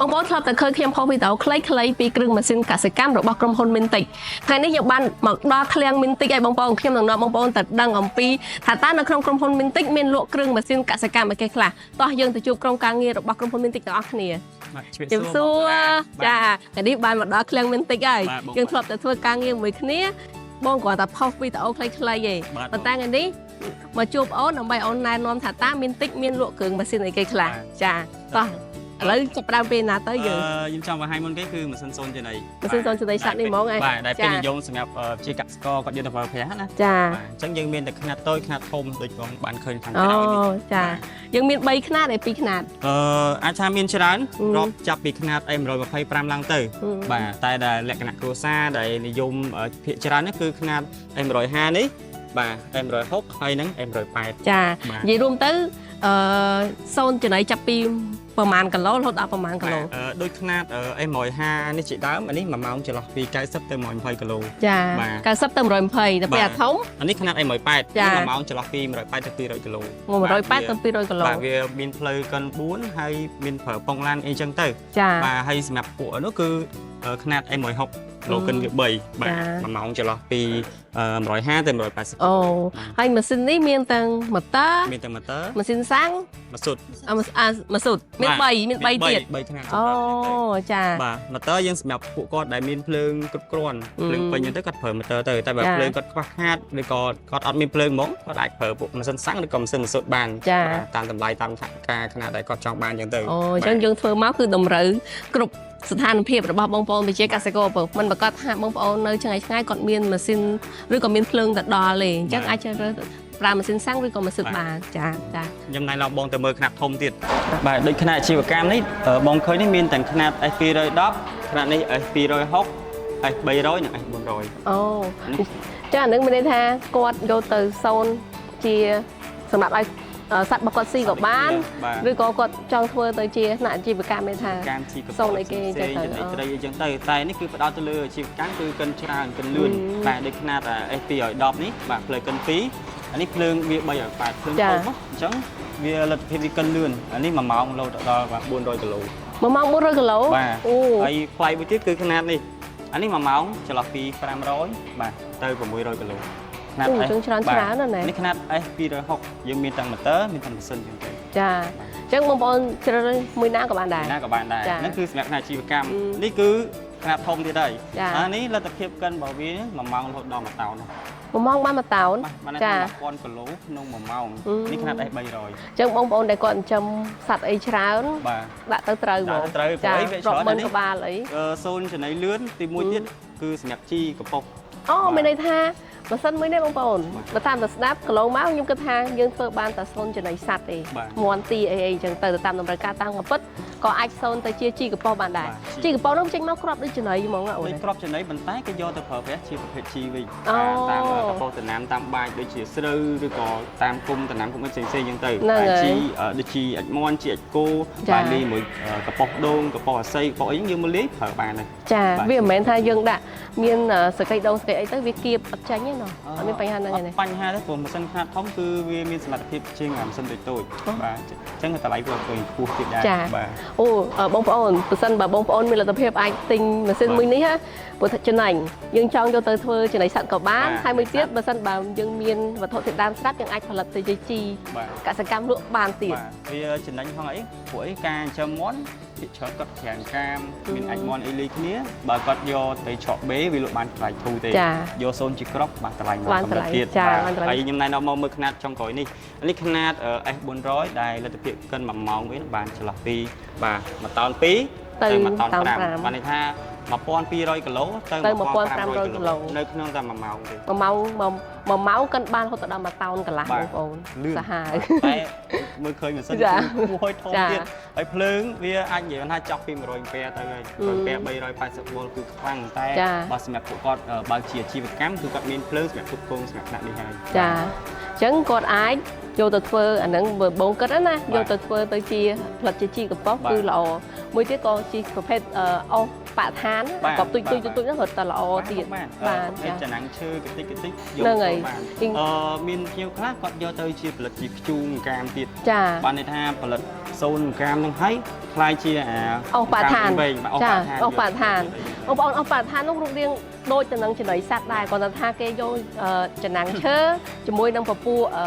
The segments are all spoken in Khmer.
បងប្អូនធ្លាប់តែឃើញខ្ញុំផុសវីដេអូខ្លីៗពីគ្រឿងម៉ាស៊ីនកសិកម្មរបស់ក្រុមហ៊ុន Mintec ថ្ងៃនេះយើងបានមកដល់ឃ្លាំង Mintec ឲ្យបងប្អូនខ្ញុំនឹងនាំបងប្អូនទៅដឹងអំពីថាតើនៅក្នុងក្រុមហ៊ុន Mintec មានលក់គ្រឿងម៉ាស៊ីនកសិកម្មអីគេខ្លះតោះយើងទៅជួបក្រុមការងាររបស់ក្រុមហ៊ុន Mintec ទាំងអស់គ្នា បាទជំរាប ជំរាបសួរ ចា ចាថ្ងៃនេះបានមកដល់ឃ្លាំង Mintec ហើយ បាទបង យើងធ្លាប់តែធ្វើការងារមួយគ្នាបងគ្រាន់តែផុសវីដេអូខ្លីៗទេ បាទ ប៉ុន្តែថ្ងៃនេះមកជួបអូនដើម្បីអូនណែនាំថាតើ Mintec មានលក់គ្រឿងម៉ាស៊ីនអីគេខ្លះចាតោះឥឡូវចាប់ផ្ដើមពេលណាទៅយើង ខ្ញុំចង់បង្ហាញមុនគេគឺម៉ាស៊ីនសូនចំណី ម៉ាស៊ីនសូនចំណីសត្វនេះហ្មងឯង បាទដែល ចា ពេញនិយមសម្រាប់ជាកសិករគាត់យកទៅប្រើប្រាស់ណា ចា បាទអញ្ចឹងយើងមានតែខ្នាតតូចខ្នាតធំដូចបងបានឃើញខាង អូ ក្រោយនេះ ចាយើងមាន3ខ្នាតឯ2ខ្នាត អឺអាចថាមានច្រើន អឺ រាប់ចាប់ពីខ្នាត M125 ឡើងទៅបាទតែដែលលក្ខណៈគ្រួសារដែលនិយមភាគច្រើននេះគឺខ្នាត M150 នេះបាទ M160 ហើយនិង M180 ចា បាទ និយាយរួមទៅអឺសូនចំណីចាប់ពីប្រហែលគីឡូរហូតដល់ប្រហែលគីឡូ បាទដូចខ្នាត M150 នេះជាដើមអានេះ1ម៉ោងចន្លោះពី90ទៅ120គីឡូ ចា បាទ 90ទៅ120ដល់ពេល បាទ អាធំ អានេះខ្នាត M180 ចា នេះ1ម៉ោងចន្លោះពី180ទៅ200គីឡូ 180ទៅ200គីឡូ បាទវាមានផ្លូវកិន4ហើយមានប្រើប៉ុងឡានអីចឹងទៅ ចា បាទហើយសម្រាប់ពួកនោះគឺខ្នាត M160 ឡូកិនវា3បាទ ចា 1ម៉ោងចន្លោះពី150ទៅ180 អូហើយម៉ាស៊ីននេះមានទាំងម៉ូទ័រ មានតែម៉ូទ័រ ម៉ាស៊ីនសាំង ម៉ាស៊ុត អាម៉ាអាម៉ាស៊ូតមាន3មាន3ទៀត 3ខ្នាត អូចា បាទម៉ូទ័រយើងសម្រាប់ពួកគាត់ដែលមានភ្លើងគ្រប់គ្រាន់ អឺ ភ្លើងពេញហ្នឹងទៅគាត់ប្រើម៉ូទ័រទៅតែបើ ចា ភ្លើងគាត់ខ្វះខាតឬក៏គាត់អត់មានភ្លើងហ្មងគាត់អាចប្រើពួកម៉ាស៊ីនសាំងឬក៏ម៉ាស៊ីនម៉ាស៊ុតបាន ចា បាទតាមតម្លៃតាមថវិកាຂະຫນាតដែលគាត់ចង់បានអញ្ចឹងទៅ អូអញ្ចឹងយើងធ្វើមកគឺតម្រូវគ្រប់ស្ថានភាពរបស់បងប្អូនប្រជាកសិករព្រោះមិនប្រកាសថាបងប្អូននៅឆ្ងាយឆ្ងាយគាត់មានម៉ាស៊ីនឬក៏មានភ្លើងទៅដល់ទេអញ្ចឹងអាចជ្រើសរើសប្រើម៉ាស៊ីនសាំងឬក៏ម៉ាស៊ីនបានចាចា ខ្ញុំណែនាំបងទៅមើលខ្នាតធំទៀតបាទដូចខ្នាតអាជីវកម្មនេះបងឃើញនេះមានទាំងខ្នាត S210 ខ្នាតនេះ S260 S300 និង S400 អូចាអានឹងមានន័យថាគាត់យកទៅសូនជាសម្រាប់ឲ្យសត្វរបស់គាត់ស៊ីក៏បាន បាទ ឬក៏គាត់ចង់ធ្វើទៅជាថ្នាក់អាជីវកម្មមានថា កម្មជីក សូនអីគេ ផ្សេង ចឹងទៅ ចំណីត្រីអីចឹងទៅតែនេះគឺផ្ដោតទៅលើអាជីវកម្មគឺកិនច្រើនកិនលឿន អឺ បាទដូចខ្នាត S210 នេះបាទផ្លូវកិន2អានេះភ្លើងវា380ភ្លើង ចា ធំហ៎អញ្ចឹងវាលទ្ធភាពវាកិនលឿនអានេះ1ម៉ោងលោតទៅដល់បាទ400គីឡូ 1ម៉ោង400គីឡូ បាទ អូ ហើយថ្លៃមួយទៀតគឺខ្នាតនេះអានេះ1ម៉ោងចន្លោះពី500បាទទៅ600គីឡូខ្នាត អូ S ចឹងច្រើន បាទ ច្រើនណាស់ណា នេះខ្នាត S260 យើងមានទាំងម៉ូទ័រមានទាំងម៉ាស៊ីនចឹងទៅ ចាអញ្ចឹងបងប្អូនជ្រើសរើសមួយណាក៏បានដែរ ណាក៏បានដែរ ចា ហ្នឹងគឺសម្រាប់ខ្នាតអាជីវកម្ម អឺ នេះគឺខ្នាតធំទៀតហើយ ចា អានេះលទ្ធភាពកិនរបស់វា1ម៉ោងរហូតដល់1តោន 1ម៉ោងបាន1តោន បាទបានន័យ ចា ថា1000គីឡូក្នុង1ម៉ោង អឺ នេះខ្នាត S300 អញ្ចឹងបងប្អូនដែលគាត់ចិញ្ចឹមសត្វអីច្រើន បាទ ដាក់ទៅត្រូវហ្មង ដាក់ទៅត្រូវព្រោះ ចា អីវាច្រើន រាប់ម៉ឺន ណាស់នេះ ក្បាលអី សូនចំណីលឿនទីមួយ អឺ ទៀតគឺសម្រាប់ជីកប៉ុក អូ បាទ មានន័យថាម៉ាស៊ីនមួយនេះបងប្អូន បាទ បើតាមតែស្ដាប់កន្លងមកខ្ញុំគិតថាយើងធ្វើបានតែសូនចំណីសត្វទេ បាទ មាន់ទីអីអីអញ្ចឹងទៅទៅតាមតម្រូវការតាមកំពិតក៏អាចសូនទៅជាជីកប៉ុសបានដែរ បាទ ជីកប៉ុសនោះចេញមកគ្រាប់ដូចចំណីហ្មងហ៎អូន ដូចគ្រាប់ចំណីប៉ុន្តែគេយកទៅប្រើប្រាស់ជាប្រភេទជីវិញ អូ បាទតាមកប៉ុសតំណាំតាមបាចដូចជាស្រូវឬក៏តាមគុំតំណាំគុំអីផ្សេងៗអញ្ចឹងទៅ ហ្នឹងហើយ ជីដូចជីអាចមន់ជីអាចគោ ចា បាទលាយមួយកប៉ុសដូងកប៉ុសអាស័យកប៉ុសអីហ្នឹងយើងមកលាយប្រើបានដែរ ចា បាទ វាមិនមែនថាយើងដាក់មានសកីដូងសកីអីទៅវាគៀបអត់ចាញ់ទេណោះអត់មានបញ្ហាហ្នឹង អ ទេ ត់បញ្ហាទេព្រោះម៉ាស៊ីនខ្នាតធំគឺវាមានសមត្ថភាពជាងអាម៉ាស៊ីនតូចតូច អូ បាទអញ្ចឹងតម្លៃវាក៏ខ្ពស់ទៀតដែរ ចា បាទ អូបងប្អូនប្រសិនបើបងប្អូនមានលទ្ធភាពអាចទិញម៉ាស៊ីន បាទ មួយនេះហ่ะព្រោះថាចំណេញយើងចង់យកទៅធ្វើចំណីសត្វក៏បាន បាទ ហើយមួយទៀតបើសិនបើយើងមានវត្ថុធាតុដើមស្រាប់យើងអាចផលិតទៅជាជី បាទ កសិកម្មលក់បានទៀត បាទវាចំណេញផងអីព្រោះអីការចិញ្ចឹមមាន់ភាគច្រើនគាត់ច្រាំងកាមមានអាចមាន់អីលីគ្នាបើគាត់យកទៅឆក់បេវាលក់បានថ្លៃធូរទេ ចា យកសូនជាក្របបាទតម្លៃមក បានតម្លៃ កម្រិតទៀត ចា បាទ បានតម្លៃ ហើយខ្ញុំណែនាំមកមើលខ្នាតចុងក្រោយនេះនេះខ្នាត S400 ដែលលទ្ធភាពកិន1ម៉ោងវាបានចន្លោះពីបាទ1តោន2 ទៅ ទៅ1តោន តោន 5 5 បានន័យថា1200គីឡូទៅ ទៅ1500 1500 គីឡូ គីឡូនៅក្នុងតែ1ម៉ោងទេ 1ម៉ោងមួយម៉ោងកិនបានរហូតដល់1តោនកន្លះ បាទ បងប្អូន លឿន សាហាវ តែមើលឃើញម៉ាស៊ីន ចា គឺខ្ពស់ហើយធំ ចា ទៀតហើយភ្លើងវាអាចនិយាយបានថាចប់ពី100អាំពែទៅហើយ100អាំពែ380វ៉ុលគឺខ្លាំងតែ ចា បើសម្រាប់ពួកគាត់បើជាអាជីវកម្មគឺគាត់មានភ្លើងសម្រាប់ផ្គត់ផ្គង់សម្រាប់ថ្នាក់នេះហើយ ចាអញ្ចឹងគាត់អាចយកទៅធ្វើអាហ្នឹងបើបងគិតណា បាទ យកទៅធ្វើទៅជាផលិតជាជីកំប៉ុស្ត បាទ គឺល្អមួយទៀតក៏ជីប្រភេទអុសបរិស្ថាន បាទ ក៏ទុយទុយ បាទ ទុយហ្នឹងរត់តែល្អទៀត បាន បាទ ប្រភេទ ចា ចំណាំងឈើកតិចកតិចយក ហ្នឹងហើយ ទៅបាន អ៊ីង មានភ្ញៀវខ្លះគាត់យកទៅជាផលិតជាខ្ជូងកាមទៀត ចា បានន័យថាផលិតសូនកាមហ្នឹងហើយ คล้ายជាអា អស់បឋាន វិញបាទអស់ ចា បឋាន អស់បឋាន បងប្អូនអស់បរិស្ថាននោះរូបរាងដូចទៅនឹងចំណីសត្វដែរគាត់ថាគេយកចំណាំងឈើជាមួយនឹងពពួកអឺ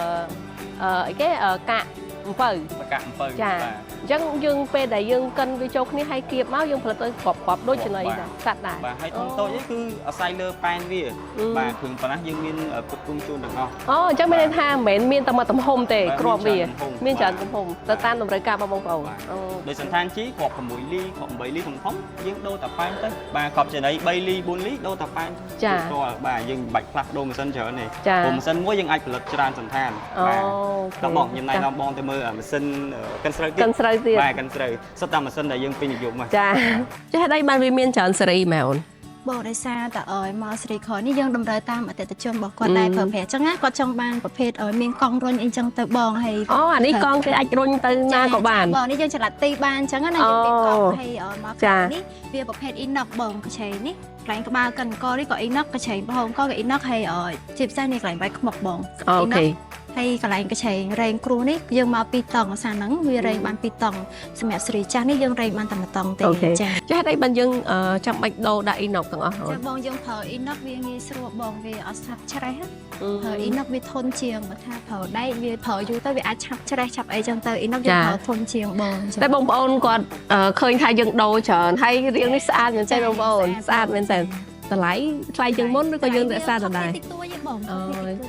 អឺអីគេកាក់អំពៅ បកាក់អំពៅ ចា បាទ អញ្ចឹងយើងពេលដែលយើងកិនវាចូលគ្នាហើយគៀបមកយើងផលិតទៅក្របក្របដូចចំណីសត្វដែរ បាទហើយធំតូចនេះគឺអាស្រ័យលើប៉ែនវាបាទគ្រឿងប៉ុណ្ណាយើងមានផ្គត់ផ្គង់ជូនទាំងអស់ អូអញ្ចឹងមានន័យថាមិនមែនមានតែមួយទំហំទេ បាទ ក្របវា មាន មានច្រើន ច្រើនទំហំ ទំហំទៅតាមតម្រូវការរបស់បងប្អូន បាទ អូ ដោយសន្តានជីគ្រាប់6លីគ្រាប់8លីធំធំយើងដូរតែប៉ែនទៅបាទគ្រាប់ចំណី3លី4លីដូរតែប៉ែន ចា ផ្ទាល់បាទយើងមិនបាច់ផ្លាស់ប្ដូរម៉ាស៊ីនច្រើនទេ ចា ព្រោះម៉ាស៊ីនមួយយើងអាចផលិតច្រើនសន្តាន អូ បាទដល់បងខ្ញុំណែនាំបងទៅមើលម៉ាស៊ីនកិនស្រូវទៀត កិនស្រូវទៀត បាទកិនស្រូវសុទ្ធតែម៉ាស៊ីនដែលយើងពេញនិយមហ្នឹង ចាចេះដីបានវាមានច្រើនសេរីមែនអូន បងដោយសារតែឲ្យមកសេរីក្រោយនេះយើងតម្រូវតាមអតិថិជនរបស់គាត់ដែរ អឺ ប្រើប្រាស់អញ្ចឹងណាគាត់ចង់បានប្រភេទឲ្យមានកង់រុញអីចឹងទៅបងហើយ អូអានេះកង់គេអាចរុញទៅណាក៏បាន បងនេះយើងចល័តទីបានអញ្ចឹងណាយើងមានកង់ហើយឲ្យមក ចា ក្រោយនេះវាប្រភេទ inox បងកញ្ឆេងនេះកន្លែងក្បាលកិនកនេះក៏ inox កញ្ឆេងប្រហោងក៏ inox ហើយឲ្យជាពិសេសនេះកន្លែងបាយខ្មុកបង អូខេ ហើយកន្លែងកញ្ឆេងរែងគ្រោះនេះយើងមក2តង់អាសាហ្នឹងវារែងបាន2តង់សម្រាប់សេរីចាស់នេះយើងរែងបានតែ1តង់ទេ អូខេ ចា ចេះដីបានយើងចាំបាច់ដូរដាក់ inox ទាំងអស់អូន ចាបងយើងប្រើ inox វាងាយស្រួលបងវាអត់ឆាប់ច្រេះណាប្រើ inox វាធន់ជាងបើថាប្រើដែកវាប្រើយូរទៅវាអាចឆាប់ច្រេះឆាប់អីចឹងទៅ inox យើងប្រើធន់ជាងបងចា តែបងប្អូនគាត់ឃើញថាយើងដូរច្រើនហើយរាងនេះស្អាតមែនទេបងប្អូនស្អាតមែនទេតម្លៃថ្លៃជាងមុនឬក៏យើងរក្សាដដែល តិចតួចទេបង អូ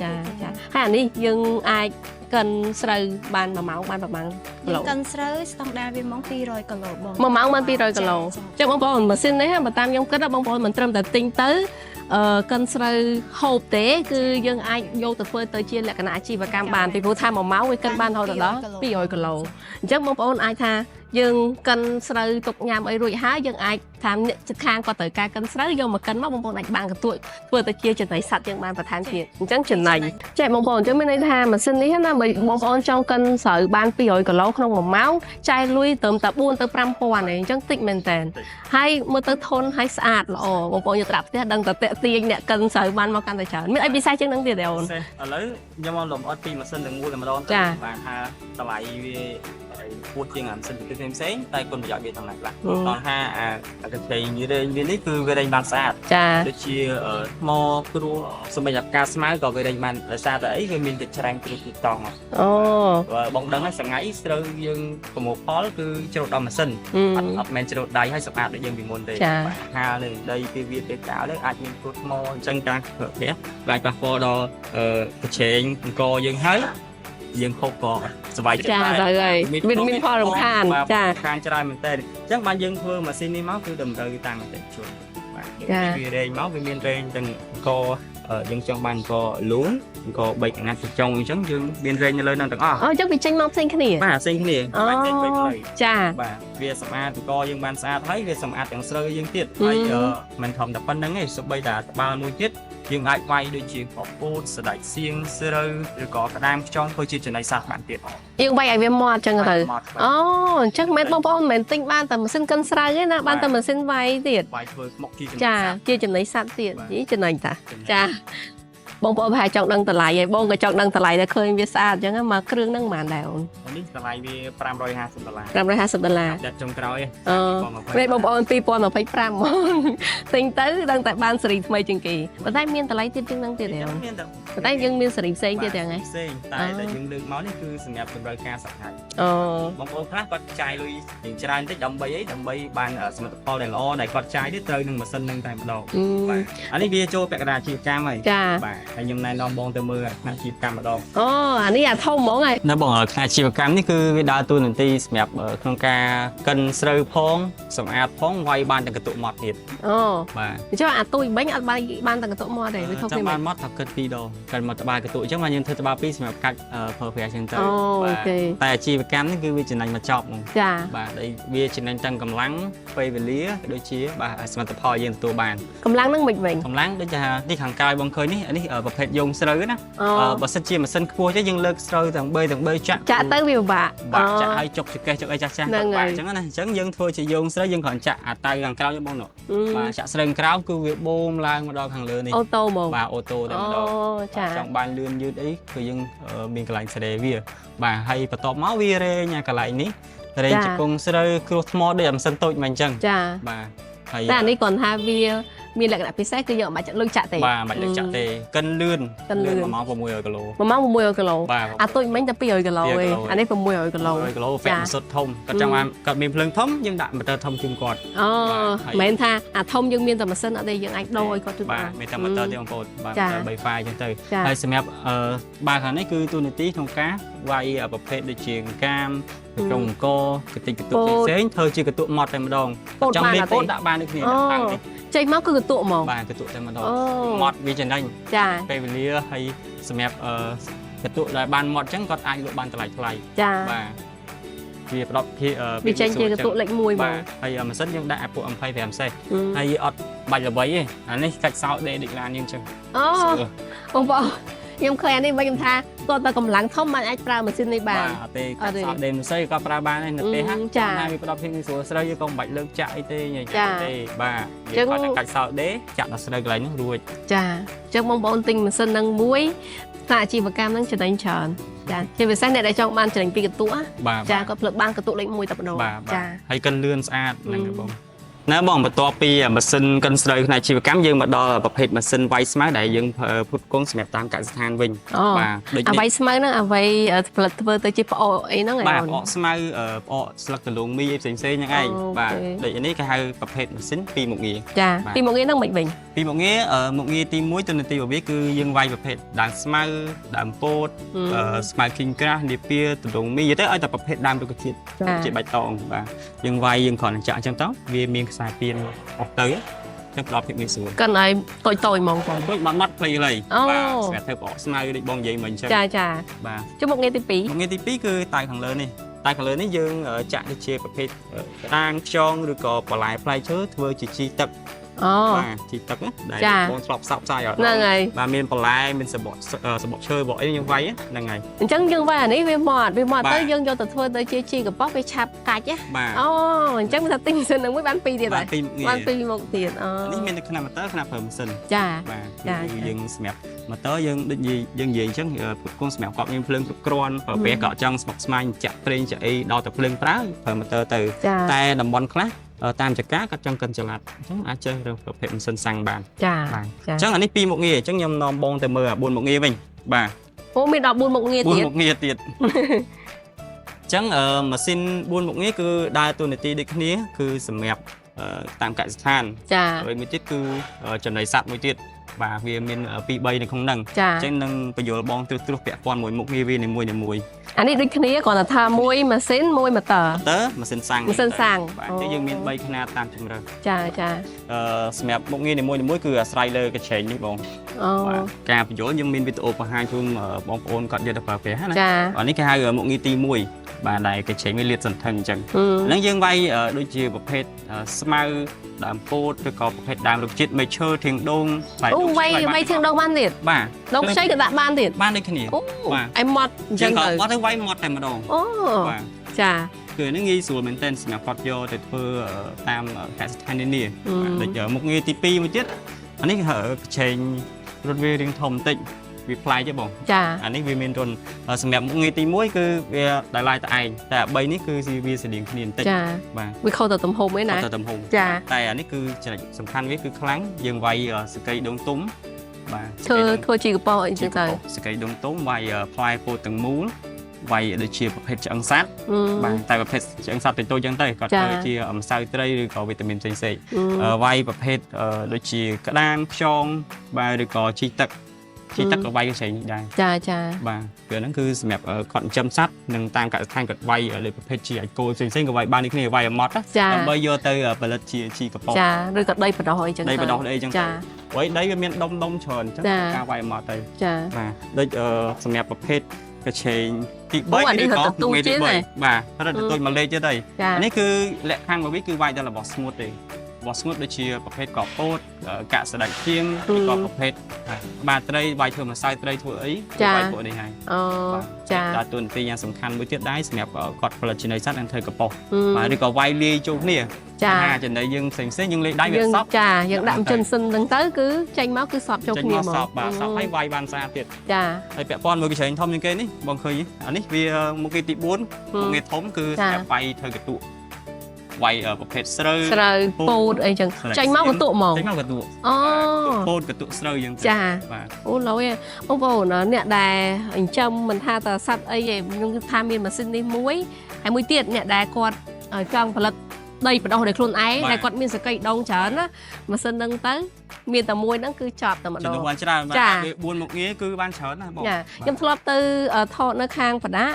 ចាចាហើយអានេះយើងអាចកិនស្រូវបាន1ម៉ោងបានប្រហែលគីឡូ យើងកិនស្រូវស្តង់ដារវាហ្មង200គីឡូបង 1ម៉ោងបាន200គីឡូចឹងបងប្អូនម៉ាស៊ីននេះបើតាមខ្ញុំគិតបងប្អូនមិនត្រឹមតែទិញទៅកិនស្រូវហូបទេគឺយើងអាចយកទៅធ្វើទៅជាលក្ខណៈអាជីវកម្មបានពីព្រោះថា1ម៉ោងវាកិនបានរហូតដល់200គីឡូអញ្ចឹងបងប្អូនអាចថាយើងកិនស្រូវទុកញ៉ាំអីរួចហើយយើងអាចថាអ្នកជិតខាងគាត់ត្រូវការកិនស្រូវយកមកកិនមកបងប្អូនអាចបានកន្ទួចធ្វើទៅជាចំណីសត្វយើងបានបន្ថែមទៀតអញ្ចឹងចំណេញចេះបងប្អូនអញ្ចឹងមានន័យថាម៉ាស៊ីននេះណាបើបងប្អូនចង់កិនស្រូវបាន200គីឡូក្នុង1ម៉ោងចាយលុយត្រឹមតែ4ទៅ5000ឯងអញ្ចឹងតិចមែនតើហើយមើលទៅធន់ហើយស្អាតល្អបងប្អូនយកត្រាប់ផ្ទះដឹងតែតាក់ទាញអ្នកកិនស្រូវបានមកកាន់តែច្រើនមានអីពិសេសជាងនឹងទៀតទេអូន ពិសេសឥឡូវខ្ញុំមកលំអត់ពីម៉ាស៊ីនទាំងមូលតែម្ដងទៅ ចា បាទថាតម្លៃវាខ្ពស់ជាងអាម៉ាស៊ីនផ្សេងផ្សេងៗតែគុណប្រយោជន៍វាទាំងណាខ្លះតោះថាអាកញ្ឆេងរែងវានេះគឺវារែងបានស្អាត ចា ដូចជាថ្មគ្រួសម្រាប់ការស្មៅក៏វារែងបានដោយសារតែអីវាមានតែច្រាំងគ្រួទីតង់ អូ បើបងដឹងហើយថ្ងៃស្រូវយើងប្រមូលផលគឺច្រូតដល់ម៉ាស៊ីនអត់មែនច្រូតដៃហើយសម្អាតដូចយើងពីមុនទេ ចា ហាលនឹងដីពេលវាពេលកាលទៅអាចមានគ្រោះថ្មអញ្ចឹងការប្រើប្រាស់អាចប៉ះពាល់ដល់កញ្ឆេងអង្គយើងហើយយើងហូបក៏សប្បាយចិត្ត ចា ដែរ ទៅហើយមានផលរំខាន បាទ ចា រំខានច្រើនមែនតើអញ្ចឹងបានយើងធ្វើម៉ាស៊ីននេះមកគឺតម្រូវតាមអតិថិជនបាទ ចា វារែងមកវាមានរែងទាំងអង្គយើងចង់បានអង្គលូនអង្គ3កណាត់ចុងអញ្ចឹងយើងមានរែងនៅលើហ្នឹងទាំងអស់ អូអញ្ចឹងវាចេញមកផ្សេងគ្នា បាទផ្សេងគ្នា អូ បាច់រែងបីផ្លូវ ចា បាទវាសម្អាតអង្គយើងបានស្អាតហើយវាសម្អាតទាំងស្រូវយើងទៀត អឺ ហើយមិនធំតែប៉ុណ្្នឹងទេសូម្បីតែត្បាល់មួយទៀតយើងអាចវាយដូចជាកពូតសណ្តែកសៀងស្រូវឬក៏ក្តាមខ្យងធ្វើជាចំណីសត្វបានទៀត យើងវាយឲ្យវាម៉ត់អញ្ចឹងទៅ ម៉ត់បាទ អូអញ្ចឹងមិនមែនបងប្អូនមិនមែនទិញបានតែម៉ាស៊ីនកិនស្រូវទេណាបានតែម៉ាស៊ីនវាយទៀត វាយធ្វើខ្មុកជាចំណី ចា សត្វ ជាចំណីសត្វទៀត បាទ យីចំណេញតាចាបងប្អូនប្រហែលចង់ដឹងតម្លៃហើយបងក៏ចង់ដឹងតម្លៃដែរឃើញវាស្អាតអញ្ចឹងណាមកគ្រឿងហ្នឹងប៉ុន្មានដែរអូន នេះតម្លៃវា550ដុល្លារ 550ដុល្លារ ដាក់ចុងក្រោយ អូ 2025 ពេលបងប្អូន2025ហ្មងទិញទៅដឹងតែបានសេរីថ្មីជាងគេប៉ុន្តែមានតម្លៃទៀតជាងហ្នឹងទៀតទេអូន មានតែ ប៉ុន្តែយើងមានសេរីផ្សេងទៀតទាំងហ្នឹង ផ្សេងតែដែលយើងលើកមកនេះគឺសម្រាប់តម្រូវការសហកាយ អូ បងប្អូនខ្លះគាត់ចាយលុយយ៉ាងច្រើនតិចដើម្បីអីដើម្បីបានសមិទ្ធផលដែលល្អដែលគាត់ចាយនេះត្រូវនឹងម៉ាស៊ីននឹងតែម្ដង អឺ បាទអានេះវាចូលពាក់កណ្ដាលអាជីវកម្មហើយ ចា បាទហើយខ្ញុំណែនាំបងទៅមើលអាអាជីវកម្មម្ដង អូអានេះអាធំហ្មងហើយ នៅបងផ្នែកអាជីវកម្មនេះគឺវាដើរតួនាទីសម្រាប់ក្នុងការកិនស្រូវផងសម្អាតផងវាយបានទាំងកន្ទុម៉ត់ទៀត អូ បាទ អញ្ចឹងអាទូចមិញអត់បានបានតែកន្ទុកមាត់ទេវាខុស ចាំ គ្នាមិន បានម៉ត់ថាគិតពីរដងកិនមកត្បាល់កន្ទុកអញ្ចឹងបានយើងធ្វើត្បាល់ពីរសម្រាប់កាច់ប្រើប្រាស់អញ្ចឹងទៅ អូ បាទ ខេ តែអាជីវកម្មនេះគឺវាចំណេញមកចប់ហ្មង ចា បាទដែលវាចំណេញទាំងកម្លាំងពេលវេលាក៏ដូចជាបាទសមិទ្ធផលយើងទទួលបាន កម្លាំងហ្នឹងមិនវិញ កម្លាំងដូចថានេះខាងក្រោយបងឃើញនេះអានេះប្រភេទយងស្រូវណា អូ បើសិនជាម៉ាស៊ីនខ្ពស់ទេយើងលើកស្រូវទាំង3ទាំង3ចាក់ ចាក់ទៅវាពិបាក បាក់ចាក់ឲ្យចុកចកេះចុកអីចាស់ចាស់ ហ្នឹងហើយ បាក់អញ្ចឹងណាអញ្ចឹងយើងធ្វើជាយងស្រូវយើងគ្រាន់ចាក់អាតៅខាងក្រោយយើងបងនោះ អឺ បាទចាក់ស្រូវខាងក្រោមគឺវាបូមឡើងមកដល់ខាងលើនេះ auto ហ្មង បាទ auto តែ អូ ម្ដង ចា ចង់បានលឿនយឺតអីគឺយើងមានកន្លែងសេរីវាបាទហើយបន្ទាប់មកវារែងអាកន្លែងនេះ រែងជង្គង់ស្រូវគ្រោះថ្មដូចអាម៉ាស៊ីនតូចមកអញ្ចឹង ចា បាទហើយ តែអានេះគាត់ថាវាមានលក្ខណៈពិសេសគឺយើងមិនបាច់ចាក់លុយចាក់ទេ បាទមិនបាច់លើកចាក់ទេកិនលឿន កិនលឿន 1ម៉ោង600គីឡូ 1ម៉ោង600គីឡូ បាទ អាតូចមិញតែ200គីឡូ 200 ឯងអានេះ600គីឡូ 600គីឡូហ្វេម៉ាសុតធំគាត់ចង់បានគាត់មានភ្លើងធំយើងដាក់ម៉ូទ័រធំជូនគាត់ អូ បាទហើយ មិនមែនថាអាធំយើងមានតែម៉ាស៊ីនអត់ទេយើងអាចដូរឲ្យគាត់ទៅ បាទ បាន មានតែម៉ូទ័រទេបងប្អូនបាទ ចា ម៉ូទ័រ3 file អញ្ចឹងទៅ ចា ហើយសម្រាប់បាល់ខាងនេះគឺទូនាទីក្នុងការវាយប្រភេទដូចជាកាមក្រុងអង្គកតិចកតុកផ្សេងៗធ្វើជាកតុកម៉ត់តែម្ដង ពោត ចង់ បានអត់ទេ មានពោតដាក់បានដូចគ្នា អូ ដាក់តាំងនេះ ចេញមកគឺកន្ទក់ហ្មង បាទកតុកតែម្ដង អូ ម៉ត់វាចំណេញ ចា ពេលវេលាហើយសម្រាប់កតុកដែលបានម៉ត់អញ្ចឹងគាត់អាចលក់បានតម្លៃថ្លៃ ចា បាទវាប្រដប់ភា វាចេញជាកន្ទក់លេខ1ហ្មង បាទហើយម៉ាស៊ីនយើងដាក់អាពួក M25 សេះ អឺ ហើយអត់បាច់ល្បីទេអានេះកាច់សោដេដូចឡានយើងអញ្ចឹង អូ ស្រួល បងប្អូនខ្ញុំឃើញអានេះវិញខ្ញុំថាគាត់តែកម្លាំងធំបានអាចប្រើម៉ាស៊ីននេះបាន បាទអត់ទេ អត់ទេ កាត់សោដេមិនស្អីក៏ប្រើបានដែរនៅទេហា អឺចា ថាវាផ្ដល់ភាពងាយស្រួលស្រូវយើងក៏មិនបាច់លើកចាក់អីទេញ៉ៃ ចា ទេបាទ ចឹង យើងគាត់តែកាច់សោដេចាក់ដល់ស្រូវកន្លែងនោះរួច ចាអញ្ចឹងបងប្អូនទិញម៉ាស៊ីននឹងមួយថាអាជីវកម្មនឹងចំណេញច្រើនចាជាពិសេសអ្នកដែលចង់បានចំណេញពីកន្ទក់ណា បាទ ចាគាត់ផ្លឹកបានកន្ទក់លេខ1តែម្ដង បាទបាទ ចា ហើយកិនលឿនស្អាតហ្នឹង អឺ ហើយបងណែបងបន្ទាប់ពីម៉ាស៊ីនកិនស្រូវផ្នែកអាជីវកម្មយើងមកដល់ប្រភេទម៉ាស៊ីនវាយស្មៅដែលយើងប្រើផ្គត់ផ្គង់សម្រាប់តាមកសិដ្ឋានវិញ អូ បាទដូចនេះ អ្វីស្មៅហ្នឹងអ្វីផលិតធ្វើទៅជាផ្អកអីហ្នឹងឯង បាទ អូន ផ្អកស្មៅផ្អកស្លឹកដលងមីអីផ្សេងៗហ្នឹងឯង អូ បាទ ខេ ដូចនេះគេហៅប្រភេទម៉ាស៊ីនពីរមុខងារ ចា បាទ ពីមុខងារហ្នឹងមិនវិញ ពីមុខងារមុខងារទី1ទៅនាទីរបស់វាគឺយើងវាយប្រភេទដើមស្មៅដើមពោតស្មៅ King Grass នាពាដលងមីនិយាយទៅឲ្យតែប្រភេទដើមរុក្ខជាតិ ចា ជាបៃតងបាទយើងវាយយើងគ្រាន់តែចាក់អញ្ចឹងទៅវាមានខ្សែពៀនអស់ទៅអញ្ចឹងផ្ដល់ភាពងាយស្រួល កិនឲ្យតូចតូចៗហ្មងបង ដូចបាត់ម៉ាត់ខ្លីៗ អូ បាទសម្រាប់ធ្វើផ្អកស្មៅដូចបងនិយាយមិញអញ្ចឹង ចាចា បាទ ចុះមុខងារទី2 មុខងារទី2គឺតែខាងលើនេះតែខាងលើនេះយើងចាក់ទៅជាប្រភេទតាងខ្យងឬក៏បន្លែផ្លែឈើធ្វើជាជីទឹក អូ បាទជីទឹកណាដែល ចា បងធ្លាប់ផ្សព្វផ្សាយអត់ ហ្នឹងហើយ បាទមានបន្លែមានសបកសបកឈើបកអីយើងវាយហ្នឹងហើយ អញ្ចឹងយើងវាយអានេះវាម៉ត់វាម៉ត់ បាទ ទៅយើងយកទៅធ្វើទៅជាជីកប៉ោះវាឆាប់កាច់ណា បាទ អូអញ្ចឹងវាថាទិញម៉ាស៊ីនហ្នឹងមួយបានពីរទៀត បា ហើយ ទពីរមុខងារ បានពីរមុខទៀតអូ នេះមានតែខ្នាតម៉ូទ័រខ្នាតប្រើម៉ាស៊ីន ចា បាទ ចា គឺយើងសម្រាប់ម៉ូទ័រយើងដូចនិយាយយើងនិយាយអញ្ចឹងផ្គត់ផ្គង់សម្រាប់គាត់មានភ្លើងគ្រប់គ្រាន់ប្រើប្រាស់ក៏អត់ចង់ស្មុគស្មាញចាក់ប្រេងចាក់អីដល់តែភ្លើងប្រើប្រើម៉ូទ័រទៅ ចា តែតំបន់ខ្លះតាមចកាគាត់ចង់កិនចល័តអញ្ចឹងអាចចេះរើសប្រភេទម៉ាស៊ីនសាំងបាន ចា បាទ ចា អញ្ចឹងអានេះពីរមុខងារអញ្ចឹងខ្ញុំនាំបងទៅមើលអា4មុខងារវិញបាទ អូមានដល់4មុខងារទៀត 4មុខងារទៀតអញ្ចឹងម៉ាស៊ីន4មុខងារគឺដើរតួនាទីដូចគ្នាគឺសម្រាប់តាមកសិដ្ឋាន ចា ហើយមួយទៀតគឺចំណីសត្វមួយទៀតបាទវាមាន2 3នៅក្នុងហ្នឹង ចា អញ្ចឹងនឹងបញ្យល់បងត្រួសត្រាសពាក់ព័ន្ធមួយមុខងារវានីមួយៗមួយ អានេះដូចគ្នាគ្រាន់តែថាមួយម៉ាស៊ីនមួយម៉ូទ័រ តើម៉ាស៊ីនសាំង ម៉ាស៊ីនសាំង បាទអញ្ចឹងយើងមាន3ខ្នាតតាមជម្រើស ចាចា សម្រាប់មុខងារនីមួយៗគឺអាស្រ័យលើកញ្ឆេងនេះបង អូ បាទការបញ្យល់យើងមានវីដេអូបង្ហាញជូនបងប្អូនគាត់យកទៅប្រើប្រាស់ណា ចា អានេះគេហៅមុខងារទី1បាទដែលកញ្ឆេងវាលាតសន្ធឹងអញ្ចឹង អឺ ហ្នឹងយើងវាយដូចជាប្រភេទស្មៅដើមពោតឬក៏ប្រភេទដើមរុក្ខជាតិមែកឈើធាងដូងផ្លែ អូ ដូង វាយវាយធាងដូងបានទៀត បាទ ដូងខ្ចីក៏ដាក់បានទៀត បានដូចគ្នា អូ បាទ អីម៉ត់អញ្ចឹង ក៏ ទៅ អត់ទៅវាយម៉ត់តែម្ដង អូ បាទ ចា គឺហ្នឹងងាយស្រួលមែនទែនសម្រាប់គាត់យកទៅធ្វើតាមកសិដ្ឋាននានា អឺ បាទដូចមុខងារទី2មួយទៀតអានេះគេហៅកញ្ឆេងរត់វារៀងធំបន្តិចវាប្លែកទេបង ចា អានេះវាមានរន្ធសម្រាប់មុខងារទី1គឺវាដែលឡាយតែឯងតែអា3នេះគឺវាស្តៀងគ្នាបន្តិច ចា បាទ វាខុសទៅទំហំឯណា គាត់ទៅទំហំ ចា តែអានេះគឺចំណុចសំខាន់វាគឺខ្លាំងយើងវាយសកីដងទុំបាទ ធ្វើធ្វើជីកប៉ោះអីចឹងទៅ សកីដងទុំវាយផ្លែពោតទាំងមូលវាយដូចជាប្រភេទឆ្អឹងសត្វ អឺ បាទតែប្រភេទឆ្អឹងសត្វតូចៗចឹងទៅគាត់ ចា ធ្វើជាម្សៅត្រីឬក៏វីតាមីនផ្សេងៗ អឺ វាយប្រភេទដូចជាក្តាមខ្យងបាទឬក៏ជីទឹកជីទឹកក៏វាយកញ្ឆេងនេះដែរ ចាចា បាទគឺហ្នឹងគឺសម្រាប់គាត់ចិញ្ចឹមសត្វនិងតាមកសិដ្ឋានគាត់វាយលើប្រភេទជាអាចគោផ្សេងៗក៏វាយបានដូចគ្នាវាយឲ្យម៉ត់ណា ចា ដើម្បីយកទៅផលិតជាជីកប៉ុស ចាឬក៏ដីបដោះអីចឹងទៅ ដីបដោះដីអីចឹងទៅ ចា ព្រោះដីវាមានដុំដុំច្រើនអញ្ចឹង ចា ការវាយឲ្យម៉ត់ទៅ ចា បាទដូចសម្រាប់ប្រភេទកញ្ឆេងទី អូអា 3 ឬក៏ នេះរត់ទៅទូ មុខងារទី ជាងហ៎ 3បាទរត់ទៅទូចមួយលេខទៀតហើយ ចា អានេះគឺលក្ខខណ្ឌរបស់វាគឺវាយដល់របស់ស្ងួតទេ របស់ស្ងួតដូចជាប្រភេទកពោតកាក់សណ្ដែកខៀងឬក៏ប្រភេទបាទត្រីវាយធ្វើម្សៅត្រីធ្វើអីវាយពួកនេះហើយ អូចា ដើរតួនាទីយ៉ាងសំខាន់មួយទៀតដែរសម្រាប់គាត់ផលិតចំណីសត្វនិងធ្វើកប៉ុសបាទឬក៏វាយលាយចូលគ្នា ចា ថាចំណីយើងផ្សេងផ្សេងៗយើងលេខដៃវា យើង សប់ ចាយើងដាក់ចិនសិនហ្នឹងទៅគឺចេញមកគឺសប់ចូល ចេញ គ្នាហ្មង មកសប់បាទសប់ហើយវាយបានស្អាតទៀត ចា ហើយពាក់ព័ន្ធមួយកញ្ច្រែងធំជាងគេនេះបងឃើញទេអានេះវាមុខគេទី4មុខគេធំគឺសម្រាប់វាយធ្វើកន្ទក់វាយប្រភេទស្រូវ ស្រូវពោតអីចឹងចេញមកកន្ទក់ហ្មង ចេញមកកន្ទក់ អូ ពោតកន្ទក់ស្រូវយើងទៅ ចា បាទ អូឡយបងប្អូនអ្នកដែលចិញ្ចឹមមិនថាតសត្វអីទេខ្ញុំគឺថាមានម៉ាស៊ីននេះមួយហើយមួយទៀតអ្នកដែលគាត់ចង់ផលិតដីបដោះដោយខ្លួនឯងដែលគាត់មានសកីដងច្រើនណាម៉ាស៊ីនហ្នឹងទៅមានតែមួយហ្នឹងគឺចប់តែម្ដ ចំនួ ង នបានច្រើនបាទ ចា វា4មុខងារគឺបានច្រើនណាស់បង ចាខ្ញុំធ្លាប់ទៅថតនៅខាងបដា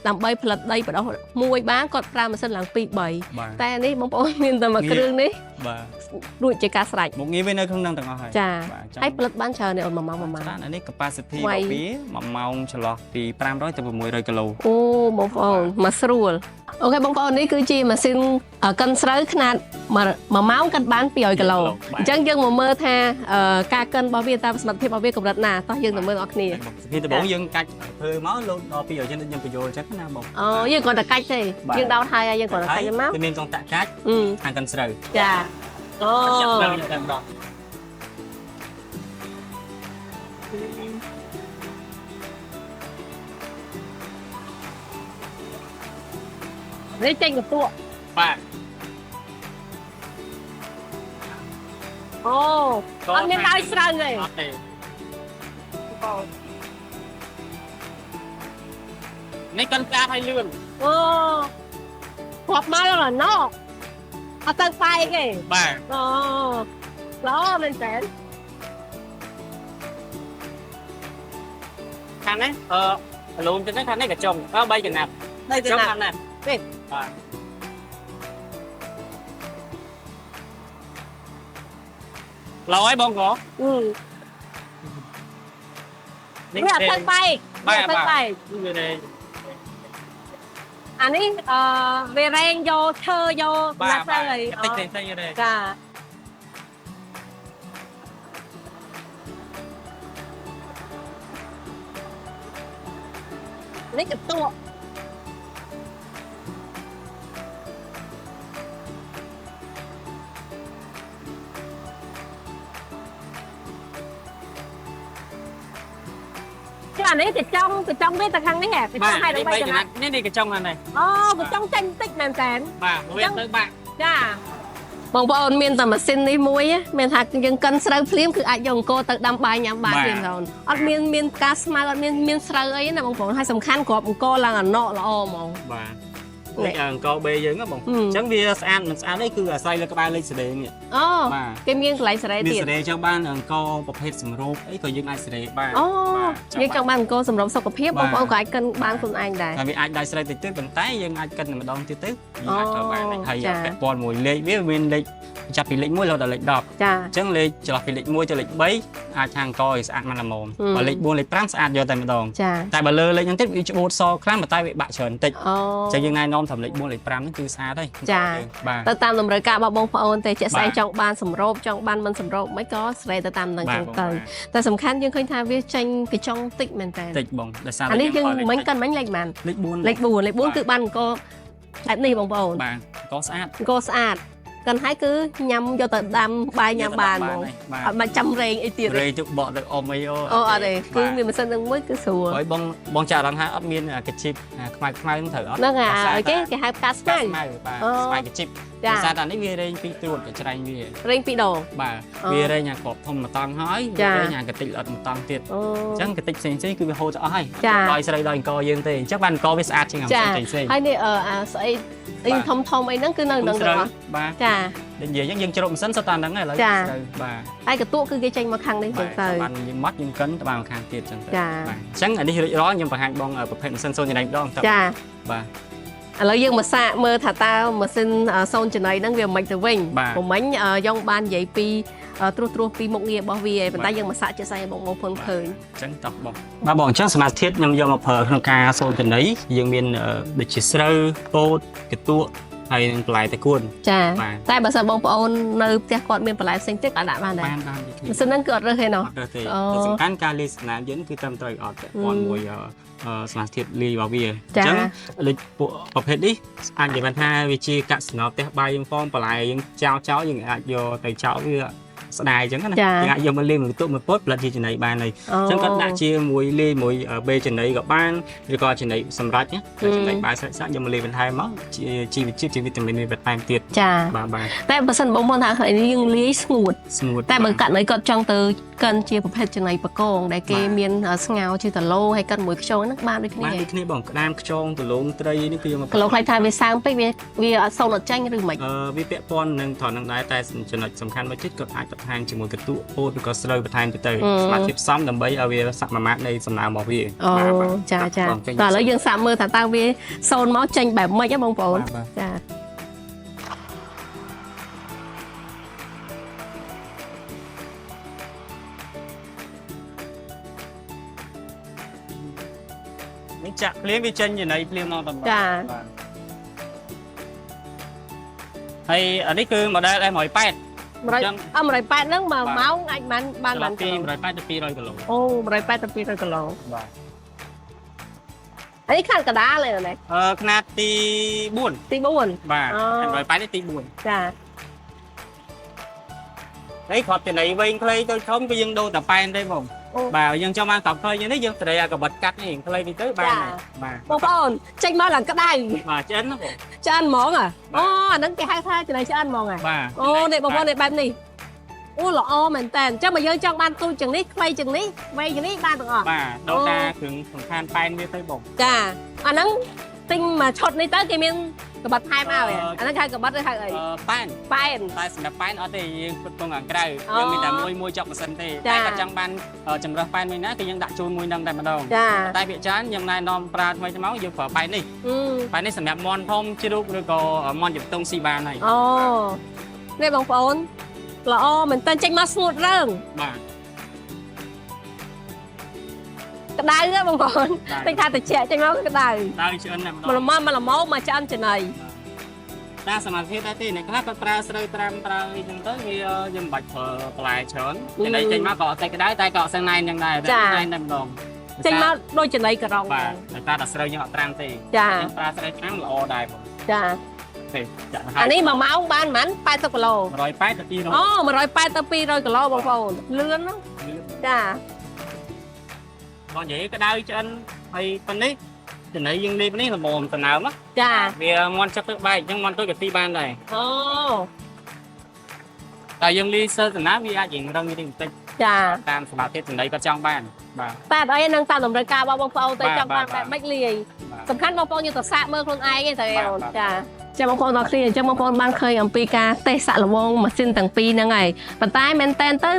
ដើម្បីផលិតដីបដោះមួយបានគាត់ប្រើម៉ាស៊ីនឡើង2 3 បាទ តែនេះបងប្អូនមានតែមួយគ្រឿងនេះ បាទ រួចជាការស្រេច មុខងារវានៅក្នុងហ្នឹងទាំងអស់ហើយ ចា បាទចង់ ហើយផលិតបានច្រើននេះអូន1ម៉ោង1ម៉ោង ច្រើនអានេះ capacity វាយ របស់វា1ម៉ោងចន្លោះពី500ទៅ600គីឡូ អូបងប្អូនមកស្រួល OK បងប្អូននេះគឺជាម៉ាស៊ីនកិនស្រូវខ្នាត1ម៉ោងកិនបាន200គីឡូអញ្ចឹងយើងមកមើលថាការកិនរបស់វាតាមសមត្ថភាពរបស់វាកម្រិតណាតោះយើងទៅមើលអ្នកគ្នា ពីដំបូងយើងកាច់ធ្វើមកលោកដល់200ជាងដូចខ្ញុំបញ្យល់អញ្ចឹងណាបង អូយើងគ្រាន់តែកាច់ទេយើងដោតហើយយើងគ្រាន់តែកាច់មក វាមានកងតាក់កាច់ខាងកិនស្រូវ ចាអូ ចាប់ស្រូវតែម្ដង នេះចេញកពួក បាទ អូអត់មានដោយស្រូវទេ អត់ទេនេះកិនស្អាតហើយលឿន អូគាត់មកដល់ណោអត់ទៅបែកទេ បាទ អូល្អមែនតើ ខាងនេះអឺលូនចឹងខាងនេះកញ្ចុងអើ3កណាត់ នៅទៅណា ចុងខាងនេះ នេះ បាទឡយបងក អឺ នេះ វាអត់ទៅបែក បាទ អត់ទៅបែក វានេះ អានេះអឺវារែងយកឈើយក បាទ ណាស់ បាទ ទៅហើយ តិចតិចតិចទេ ចានេះកតក់ចាអានេះកញ្ចង់កញ្ចង់វាទៅខាងនេះហ៎កញ្ច បាទ ង់ឲ្យ នេះ ដើម្បីកណា បីកណាត់នេះនេះកញ្ចុងហ្នឹង អូកញ្ចង់ចេញតិចមែនតើ បាទវាទៅបាក់ ចាបងប្អូនមានតែម៉ាស៊ីននេះមួយណាមានថាយើងកិនស្រូវភ្លាមគឺអាចយកអង្គទៅដាំបាយញ៉ាំបានភ្លាមបងប្អូនអត់មានមានការស្មៅអត់មានមានស្រូវអីណាបងប្អូនហើយសំខាន់គ្រាប់អង្គឡើងអាណក់ល្អហ្មង បាទ នេះ នេះអង្គបេយើងហ៎បងអញ្ចឹងវាស្អាតមិនស្អាតទេគឺអាស្រ័យលើក្បាលលេខសេរីនេះ អូ បាទ គេមានកន្លែងសេរីទៀត មានសេរីចង់បានអង្គប្រភេទសម្រូបអីក៏យើងអាចសេរីបាន អូ បាទ យើងចង់បានអង្គសម្រាប់សុខភាព បាទ បងប្អូនក៏អាចកិនបានខ្លួនឯងដែរ តែវាអាចដៃស្រីតិចទៀតប៉ុន្តែយើងអាចកិនតែម្ដងទៀតទៅយើងអាចទៅបាន អូ ហើយ ចា ពាក់ព័ន្ធមួយលេខវាមានលេខចាប់ពីលេខ1រហូតដល់លេខ10អ ចា ញ្ចឹងលេខចន្លោះពីលេខ1ទៅលេខ3អាចថាអង្គឲ្យស្អាតមកល្មម ហឹម បើលេខ4លេខ5ស្អាតយកតែម្ដង ចា តែបើលើលេខហ្នឹងទៀតវាច្បូតសខ្លាំងប៉ុន្តែវាបាក់ច្រើនតិច អូ អញ្ចឹងយើងណែនាំត្រឹមលេខ4លេខ5ហ្នឹងគឺស្អាតហើយ ចា បាទ ទៅតាមតម្រូវការរបស់បងប្អូនទេជាក់ស្ដែង បាទ ចង់បានសម្រូបចង់បានមិនសម្រូបមិនក៏សេរីទៅតាមនឹង បាទ ចឹងទៅ បងបាទ តែសំខាន់យើងឃើញថាវាចេញកញ្ចុងតិចមែនតើ តិចបងដោយសារ អានេះយើង ប្រើ មិញកិនមិញលេខប៉ុន្ លេខ4 មានលេខ4លេខ4គឺបានអង្គបែបនេះបងប្អូន បាទអង្គស្អាត អង្គស្អាតកិនហើយគឺញ៉ាំយកទៅដាំបាយញ៉ាំបានហ្មង បាទ អត់បាច់ចាំរែងអីទៀតទេ រេទៅបកទៅអុំអីអូ អូអត់ទេគឺមានម៉ាស៊ីននឹងមួយគឺស្រួល ហើយបងបងចាក់អារម្មណ៍ថាអត់មានកញ្ជីបអាខ្មៅខ្មៅហ្នឹងត្រូវអត់ ហ្នឹងអា ដោយសារ អីគេគេហៅផ្កាស្មៅ ផ្កាស្មៅបាទ អូ ស្មៅកញ្ជីប ចា ដោយសារតែនេះវារែងពីរត្រួតកច្រែងវា រែងពីរដង បាទ អូ វារែងអាក្របធំមួយតង់ហើយ ចា វារែងអាកតិចល្អិតមួយតង់ទៀត អូ អញ្ចឹងកតិចផ្សេងៗគឺវាហូរទៅអស់ហើយ ចា ដោយស្រីដោយអង្គយើងទេអញ្ចឹងបានអង្គវាស្អាតជាងអា ចា ផ្សេងៗ ហើយនេះអឺអាស្អីអី បាទ ធំធំអីហ្នឹងគឺនៅនឹង ស្រូវ ទាំងអស់ បាទ ចា ដូចនិយាយអញ្ចឹងយើងជ្រក់ម៉ាស៊ីនសុទ្ធតែហ្នឹងហើយឥឡូវ ចា ស្រូវបាទ ហើយកន្ទក់គឺគេចេញមកខាងនេះចឹងទៅ បានយើងម៉ត់យើងកិនទៅបានម្ខាងទៀតអញ្ចឹងទៅ ចា បាទអញ្ចឹងអានេះរួចរាល់ខ្ញុំបង្ហាញបងប្រភេទម៉ាស៊ីនសូនចំណេញម្ដងតើ ចា បាទ ឥឡូវយើងមកសាកមើលថាតើម៉ាស៊ីនសូនចំណីហ្នឹងវាមិនទៅវិញ បាទ ព្រោះមិញយើងបាននិយាយពីត្រួសត្រាសពីមុខងាររបស់វាឯងប៉ុន្តែយើងមកសាកជាក់ស្ដែងឲ្យបងប្អូនឃើញ អញ្ចឹងតោះបងបាទបងអញ្ចឹងសមាធិខ្ញុំយកមកប្រើក្នុងការសូនចំណីយើងមានដូចជាស្រូវពោតកន្ទក់ ហើយនឹងបន្លែតកួន ចា បាទ តែបើសិនបងប្អូននៅផ្ទះគាត់មានបន្លែផ្សេងទៀតអាចដាក់បានដែរ បានបានដូចគ្នា ម៉ាស៊ីនហ្នឹងគឺអត់រើសទេណោះ អត់រើសទេ អូ តែសំខាន់ការលាយសំណើមយើងគឺត្រឹមត្រូវអត់ពាក់ព័ន្ធមួយសមាសធាតុលាយរបស់វាអ ចា ញ្ចឹងដូចពួកប្រភេទនេះអាចនិយាយបានថាវាជាកាក់សំណល់ផ្ទះបាយយើងផងបន្លែយើងចោលចោលយើងអាចយកទៅចោលវាស្ដាយអញ្ចឹងណាយើងអាចយកមកលាយមួយទុកមួយពត់ផលិតជាចំណីបានហើយ អូ អញ្ចឹងគាត់ដាក់ជាមួយលាយមួយបេចំណីក៏បានឬក៏ចំណីសម្រាប់ណាចំណីបាយសាច់សាច់យកមកលាយបន្ថែមមកជាជីវជាតិជាវីតាមីនវាបន្ថែមទៀត ចា បាទបាទ តែបើសិនបងប្អូនថាកន្លែងនេះយើងលាយស្ងួត ស្ងួត តែបើ បាទ ករណីគាត់ចង់ទៅកិនជាប្រភេទចំណីបកងដែលគេ បាទ មានស្ងោរជាតឡូហើយកិនមួយខ្យងហ្នឹងបានដូចគ្នា បានដូចគ្នាបងក្តាមខ្យងដលងត្រីនេះគឺយកមក គីឡូខ្លៃថាវាសើមពេកវាវាអត់សូនអត់ចាញ់ឬមិន វាពាក់ព័ន្ធនឹងត្រង់នឹងដែរតែចំណុចសំខាន់មួយទៀតគាត់អាចបន្ថែមជាមួយកន្ទក់ពោតឬក៏ស្រូវបន្ថែមទៅទៅសមាធិផ្សំដើម្បីឲ្យវាសមាមាត្រនៃសំណើមរបស់វា អូ បាទបាទ ចាចា បងចេញ តោះឥឡូវយើងសាកមើលថាតើវាសូនមកចេញបែបម៉េចហ៎បងប្អូន បាទបាទ ចា នេះចាក់ភ្លាមវាចេញចំណីភ្លាមមកតំបន់ ចា បាទហើយអានេះគឺ model S180 100អ180ហ្នឹងមួយម៉ោងអាចបានបានបាន ពី180ទៅ200គីឡូ អូ180ទៅ200គីឡូ បាទ អានេះខាត់កដាលឯណា ខ្នាតទី4 ទី4 បាទ អូ 180នេះទី4 ចា នេះគ្រាប់ចំណីវែងខ្លីទៅធំគឺយើងដូរតែប៉ែនទេបង អូ បាទយើងចង់បានក្របខ្លីយ៉ាងនេះយើងត្រីអាកបិតកាត់នេះខ្លីនេះទៅបានហើយបាទ បងប្អូនចេញមកឡើងក្តៅ បាទឆ្អិនណាបង ឆ្អិនហ្មងហ៎អូអាហ្នឹងគេហៅថាចំណីឆ្អិនហ្មងហ៎ បាទ អូនេះបងប្អូននេះបែបនេះអូល្អមែនតើអញ្ចឹងបើយើងចង់បានទូចជាងនេះខ្លីជាងនេះវែងជាងនេះបានទាំងអស់ បាទដូរតាគ្រឿងសំខាន់ប៉ែនវាទៅបង ចាអាហ្នឹងទិញមួយឈុតនេះទៅគេមានកបាត់ថែមឲ្យអាហ្នឹងហៅកបាត់ឬហៅអី ប៉ែន ប៉ែន តែសម្រាប់ប៉ែនអត់ទេយើងផ្គត់ផ្គង់ខាងក្រៅ អូ យើងមានតែមួយមួយចុកម៉ាស៊ីនទេ ចា តែគាត់ចង់បានចម្រើសប៉ែនមួយណាគឺយើងដាក់ជូនមួយនឹងតែម្ដង ចា តែភាគច្រើនយើងណែនាំប្រើថ្មីថ្មោងយើងប្រើប៉ែននេះ អឺ ប៉ែននេះសម្រាប់មន់ធំជ្រូកឬក៏មន់ជំទង់ស៊ីបានហើយ អូនេះបងប្អូនល្អមែនតើចេញមកស្ងួតរើង បាទ ក្តៅហ៎បងប្អូន បាទ ទិញថាតិចចេញមកក្តៅ ដៅឆ្អិនតែម្ដ មក ង ល្មមមកល្មមមកឆ្អិនចំណី តាសមាធិដែរទេអ្នកខ្លះគាត់ប្រើស្រូវត្រាំប្រើអីចឹងទៅវាយើងមិនបាច់ប្រើបន្លែច្រើនចំណីចេញមកក៏អត់តែក្តៅតែក៏អត់សឹងណែនចឹងដែរតែណែនតែម្ដង ចេញមកដូចចំណីក្រុង បាទតែតាតែស្រូវយើងអត់ត្រាំទេ ចា យើងប្រើស្រូវត្រាំល្អដែរបង ចា ទេចាក់ អានេះមួយម៉ោងបានប៉ុន្មាន80គីឡូ 180ទៅ200 អូ180ទៅ200គីឡូបងប្អូនលឿនណាស់ចា បងនិយាយក្តៅឆ្អិនហើយប៉ុណ្នេះចំណីយើងលេបនេះល្មមតំណើមណា ចា វាមន់ចឹកទៅបែកអញ្ចឹងមន់តូចក៏ទីបានដែរ អូ តែយើងលីសើតំណើមវាអាចរៀងរឹងរៀងបន្តិច ចា តាមសមត្ថភាពចំណីគាត់ចង់បានបាទ តែអត់អីនឹងតាមតម្រូវការរបស់បងប្អូនទៅ បាទ ចង់បាន បាទ បែបម៉េចលាយ បាទ សំខាន់បងប្អូនយើងទៅសាកមើលខ្លួនឯងឯងទៅ បាទ អូន បាទ ចាចាបងប្អូនដល់គ្នាអញ្ចឹងបងប្អូនបានឃើញអំពីការតេស្តសាក់លបងម៉ាស៊ីនទាំងពីរហ្នឹងហើយប៉ុន្តែមែនតែនទៅ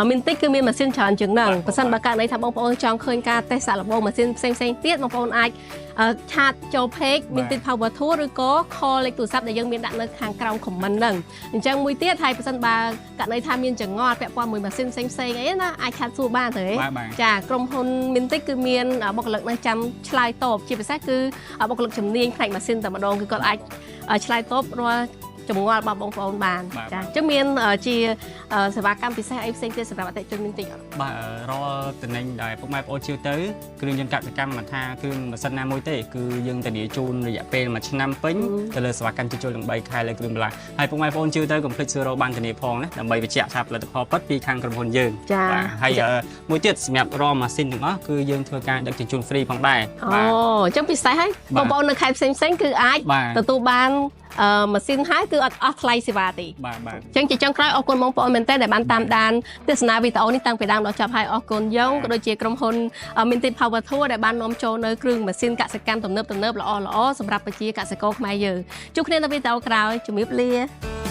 មានតិចគឺមានម៉ាស៊ីនច្រើនជាងហ្នឹងបើសិនបើករណីថាបងប្អូនចង់ឃើញការតេស្តសាក់លបងម៉ាស៊ីនផ្សេងៗទៀតបងប្អូនអាចឆាតចូល page មានតិច Power Tour ឬក៏ call លេខទូរស័ព្ទដែលយើងមានដាក់នៅខាងក្រោម comment ហ្នឹងអញ្ចឹងមួយទៀតហើយបើសិនបើករណីថាមានចង្អល់ពាក់ព័ន្ធមួយម៉ាស៊ីនផ្សេងៗអីណាអាចឆាតសួរបានទៅហ៎ បាទបាទ ចាក្រុមហ៊ុនមានតិចគឺមានបុគ្គលិកនៅចាំឆ្លើយតបជាពិសេសគឺបុគ្គលិកជំនាញផ្នែកម៉ាស៊ីនតែម្ដងគឺគាត់អាចឆ្លើយតបរាល់ចម្ងល់របស់បងប្អូនបានចាអញ្ចឹងមានជាសេវាកម្មពិសេសអីផ្សេងទៀតសម្រាប់អតិថិជនមានតិចអត់ បាទរាល់តំណែងដែលពុកម៉ែបងប្អូនជឿទៅគ្រឿងយន្តកសិកម្មមិនថាគ្រឿងម៉ាស៊ីនណាមួយទេគឺយើងធានាជូនរយៈពេល1ឆ្នាំពេញទៅលើសេវាកម្មជួសជុលទាំង3ខែលើគ្រឿងបន្លាស់ហើយពុកម៉ែបងប្អូនជឿទៅកុំភ្លេចសួររកបានធានាផងណាដើម្បីបញ្ជាក់ថាផលិតផលពិតពីខាងក្រុមហ៊ុនយើង ចា បាទហើយមួយទៀតសម្រាប់រាល់ម៉ាស៊ីនទាំងអស់គឺយើងធ្វើការដឹកជញ្ជូន free ផងដែរ អូ បាទ អញ្ចឹងពិសេសហើយ បាទ បងប្អូននៅខេត្តផ្សេងៗគឺអាច បាទ ទទួលបានម៉ាស៊ីនហើយគឺអត់អស់ថ្លៃសេវាទេ បាទបាទ អញ្ចឹងជាចុងក្រោយអរគុណបងប្អូនមែនទែនដែលបានតាមដានទស្សនាវីដេអូនេះតាំងពីដើមដល់ចប់ហើយអរគុណយ៉ងក៏ដូចជាក្រុមហ៊ុន Minted Power Tour ដែលបាននាំចូលនៅគ្រឿងម៉ាស៊ីនកសិកម្មទំនើបៗល្អៗសម្រាប់ប្រជាកសិករខ្មែរយើងជួបគ្នានៅវីដេអូក្រោយជំរាបលា